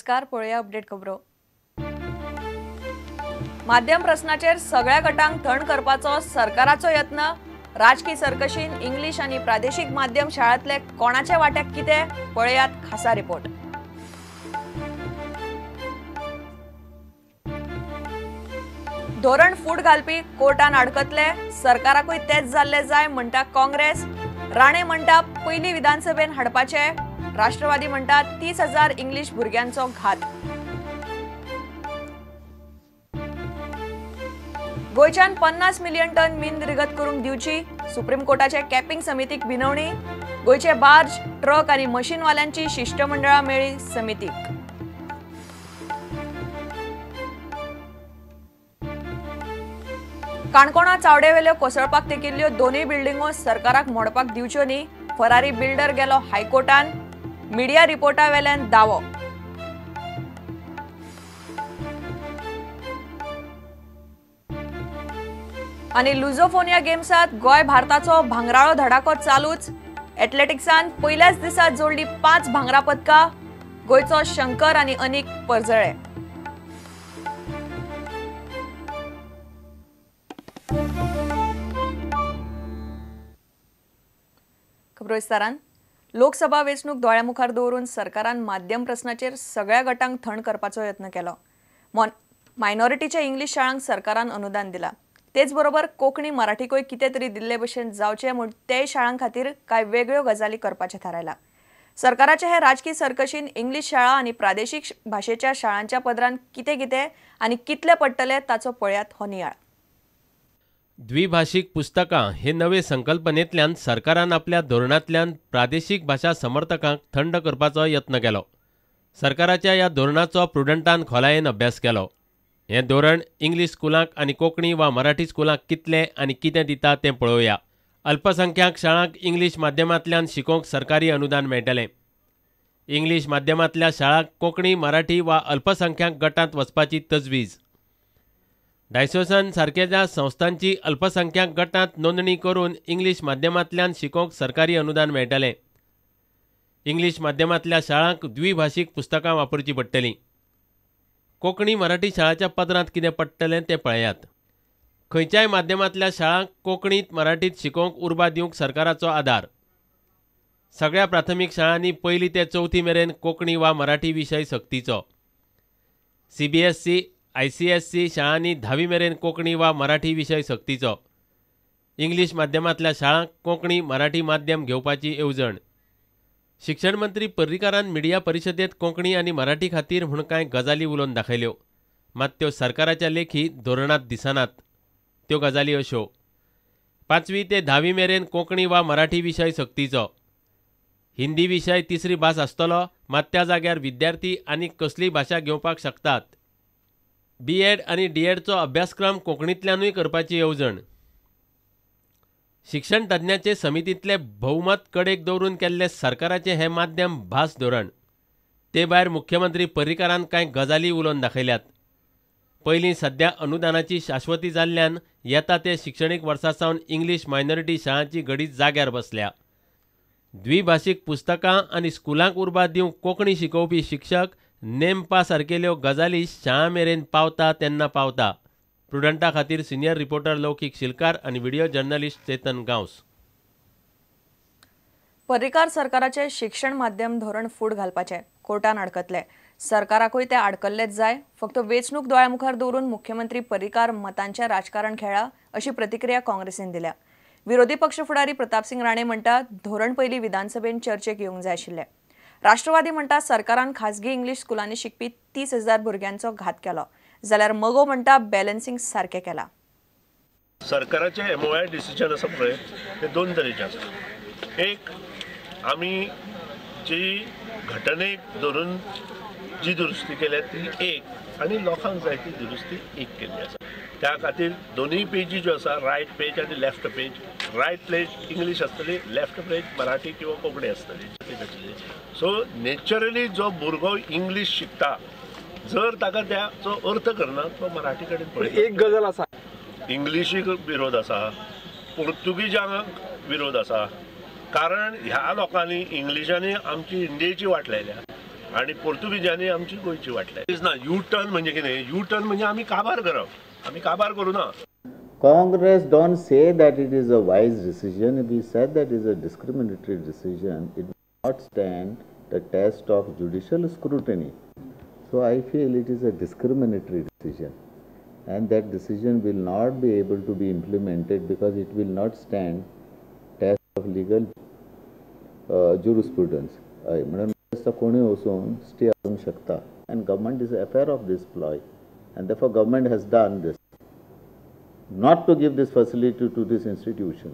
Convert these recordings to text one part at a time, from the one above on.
नमस्कार, पळोवया अपडेट खबरो। माध्यम प्रश्नाचेर सगळ्या गटांक थंड करपाचो सरकाराचो यत्न। राजकी सर्कशीन इंग्लीश आनी प्रादेशिक माध्यम शाळांतले कोणाचे वाट्याक कितें, पळयात खासा रिपोर्ट। धोरण फूट घालपी कोर्टान अडकतले, सरकाराकूय तेच जाल्ले जाय म्हणटा काँग्रेस। राणे म्हणटा पयली विधानसभेन हाडपाचे, राष्ट्रवादी म्हणटा 30,000 इंग्लीश भुरग्यांचो घात। गोंयच्यान 50 मिलियन टन मीन निर्गत करूंक दिवची, सुप्रीम कोर्टाचे कॅपिंग समितीक विनवणी। गोंयचे बार्ज, ट्रक आनी मशीनवाल्यांची शिष्टमंडळां मेळ्ळी समितीक। काणकोणा चावडेवेल्यो कोसळपाक तेकिल्ल्यो दोनूय बिल्डिंगो सरकाराक मोडपाक दिवच्यो न्ही, फरारी बिल्डर गेलो हायकोर्टान, मिडिया रिपोर्टा वेल्यान दावो। आनी लुझोफोनिया गेम्सात गोंय भारताचो भांगराळो धडाको चालूच। एथलेटिक्सान पयल्याच दिसा जोडली 5 भांगरा पदकां, गोंयचो शंकर आनी अनीक परजळे। खबरो विस्तारान। लोकसभा वेंचणूक दोळ्या मुखार दवरून सरकारान माध्यम प्रश्नाचेर सगळ्या गटांक थंड करपाचो यत्न केलो। मायनॉरिटीच्या इंग्लीश शाळांक सरकारान अनुदान दिला, तेच बरोबर कोंकणी मराठीकूय कितें तरी दिल्ले भशेन जावचें म्हूण तेय शाळां खातीर कांय वेगळ्यो गजाली करपाचें थारायलां। सरकाराचे हे राजकी सर्कशीन इंग्लीश शाळा आनी प्रादेशीक भाशेच्या शाळांच्या पदरान कितें कितें आनी कितले पडटले ताचो पळयात हो नियाळ। द्विभाषिक पुस्तकां हे नवे संकल्पनेंतल्यान सरकारान आपल्या धोरणांतल्यान प्रादेशीक भाशा समर्थकांक थंड करपाचो यत्न केलो। सरकाराच्या ह्या धोरणाचो प्रुडंटान खोलायेन अभ्यास केलो। हें धोरण इंग्लीश स्कुलांक आनी कोंकणी वा मराठी स्कुलांक कितलें आनी कितें दिता तें पळोवया। अल्पसंख्याक शाळांक इंग्लीश माध्यमांतल्यान शिकोवंक सरकारी अनुदान मेळटलें। इंग्लीश माध्यमांतल्या शाळांक कोंकणी, मराठी वा अल्पसंख्याक गटांत वचपाची तजवीज। डायसोसन सारकेल्या संस्थांची अल्पसंख्याक गटांत नोंदणी करून इंग्लीश माध्यमांतल्यान शिकोवंक सरकारी अनुदान मेळटलें। इंग्लीश माध्यमांतल्या शाळांक द्विभाशीक पुस्तकां वापरचीं पडटलीं। कोंकणी मराठी शाळाच्या पदरांत कितें पडटलें तें पळयात। खंयच्याय माध्यमांतल्या शाळांक कोंकणीत मराठीत शिकोवंक उर्बा दिवंक सरकाराचो आदार। सगळ्या प्राथमीक शाळांनी पयली ते चवथी मेरेन कोंकणी वा मराठी विशय सक्तीचो। CBSE, ICSE शाळांनी 10वी मेरेन कोंकणी वा मराठी विशय सक्तीचो। इंग्लीश माध्यमांतल्या शाळांक कोंकणी मराठी माध्यम घेवपाची येवजण। शिक्षण मंत्री पर्रीकारान मिडिया परिशदेंत कोंकणी आनी मराठी खातीर म्हूण कांय गजाली उलोवन दाखयल्यो, मात त्यो सरकाराच्या लेखी धोरणांत दिसनात। त्यो गजाली अश्यो: 5वी ते 10वी मेरेन कोंकणी वा मराठी विशय सक्तीचो। हिंदी विशय तिसरी भास आसतलो, मात त्या जाग्यार विद्यार्थी आनी कसलीय भाशा घेवपाक शकतात। बीएड आनी डीएडचो अभ्यासक्रम कोंकणींतल्यानूय करपाची येवजण। शिक्षण तज्ञाचे समितींतले भोवमत कडेक दवरून केल्ले सरकाराचे हे माध्यम भास धोरण। ते भायर मुख्यमंत्री पर्रीकारान कांय गजाली उलोवन दाखयल्यात। पयलीं सद्या अनुदानाची शाश्वती जाल्ल्यान येता ते शिक्षणीक वर्सा सावन इंग्लीश मायनॉरिटी शाळांची घडी जाग्यार बसल्या। द्विभाशीक पुस्तकां आनी स्कुलांक उर्बा दिवंक कोंकणी शिकोवपी शिक्षक नेमपा सारकेल्यो गजाली शाळां मेरेन पावता तेन्ना पावता। प्रुडंटा खातीर सिनियर रिपोर्टर लौकीक शिलकार आनी व्हिडिओ जर्नलिस्ट चेतन गांवस। पर्रीकार सरकाराचे शिक्षण माध्यम धोरण फूट घालपाचे कोर्टान अडकतले, सरकाराकूय ते आडकल्लेच जाय। फक्त वेंचणूक दोळ्या मुखार दवरून मुख्यमंत्री पर्रीकार मतांचे राजकारण खेळा अशी प्रतिक्रिया काँग्रेसीन दिल्या। विरोधी पक्ष फुडारी प्रतापसिंग राणे म्हणटा धोरण पयलीं विधानसभेन चर्चेक येवंक जाय आशिल्लें। राष्ट्रवादी म्हणटा सरकारान खाजगी इंग्लीश स्कुलांनी शिकपी 30,000 भुरग्यांचो घात केलो, जाल्यार मगो म्हणटा बॅलन्सिंग सारकें केलां। सरकाराचे MOI decision आसा पळय ते दोन तरेचे आसा। एक, आमी जी घटनेक धरून जी दुरुस्ती केल्या ती एक, आनी लोकांक जाय ती दुरुस्ती एक केल्ली आसा। त्या खातीर दोनूय पेजी ज्यो आसा, रायट पेज आनी left page, right page English आसतली, लेफ्ट पेज मराठी किंवा कोंकणी आसतली। सो नॅचरली जो भुरगो इंग्लीश शिकता जर ताका त्याचो अर्थ करना तो मराठी कडेन पळयता। एक गजाल आसा, इंग्लिशीक विरोध आसा, पुर्तुगीजांक विरोध आसा, कारण ह्या लोकांनी इंग्लिशांनी आमची इंडियेची वाट लायल्या आनी पोर्तुगीजांनी आमची गोंयची वाटल्या. ना यू टर्न म्हणजे कितें? यू टर्न म्हणजे आमी काबार करप, आमी काबार करूं ना. Congress don't say that it is a wise decision. We said that it is a discriminatory decision. It will not stand the test of judicial scrutiny. So I feel it is a discriminatory decision, and that decision will not be able to be implemented because it will not stand test of legal jurisprudence. म्हणून कोणी वचून stay हाडूंक शकता, and government is aware of this ploy, and therefore government has done this, not to give this facility to this institution.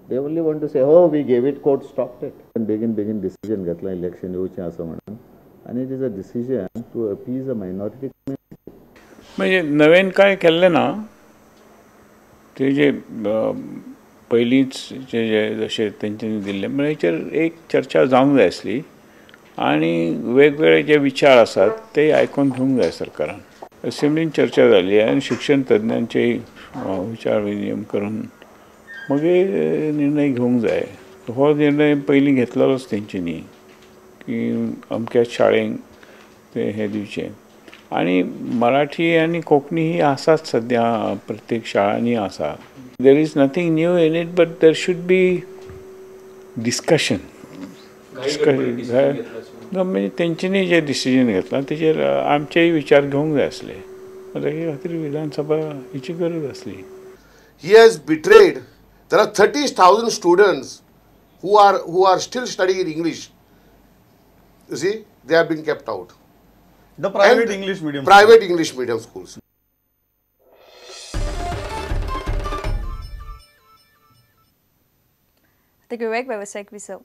They only want to say, oh, we gave it, court stopped it. And begin decision घेतला election येवचें आसा म्हणून, and it is a decision to appease a minority community. म्हणजे नवीन काय केल्लें ना, ते जे पयलींच जे जशें तेंच्यांनी दिल्लें म्हणजे हेचेर एक चर्चा जावंक जाय आसली आनी वेगवेगळे जे विचार आसात ते आयकून घेवंक जाय सरकारान. असेंब्लीन चर्चा जाली आनी शिक्षण तज्ञांचे विचार विनिमय करून मागीर निर्णय घेवंक जाय. हो निर्णय पयलीं घेतलेलोच तेंच्यांनी की अमक्या शाळेंक ते हें दिवचें. आनी मराठी आनी कोंकणी ही आसाच सद्या प्रत्येक शाळांनी आसा. There is nothing new in it, but there should be discussion. म्हणजे तेंच्यांनी जें डिसिजन घेतलां तेचेर आमचेय विचार घेवंक जाय आसले, ताचे खातीर विधानसभा हेची गरज आसली. He has betrayed. There are 30,000 students who are still studying in English. You see, they have been kept out. The private English medium. Private English medium schools. ते घेऊया एक व्यावसायिक विसव.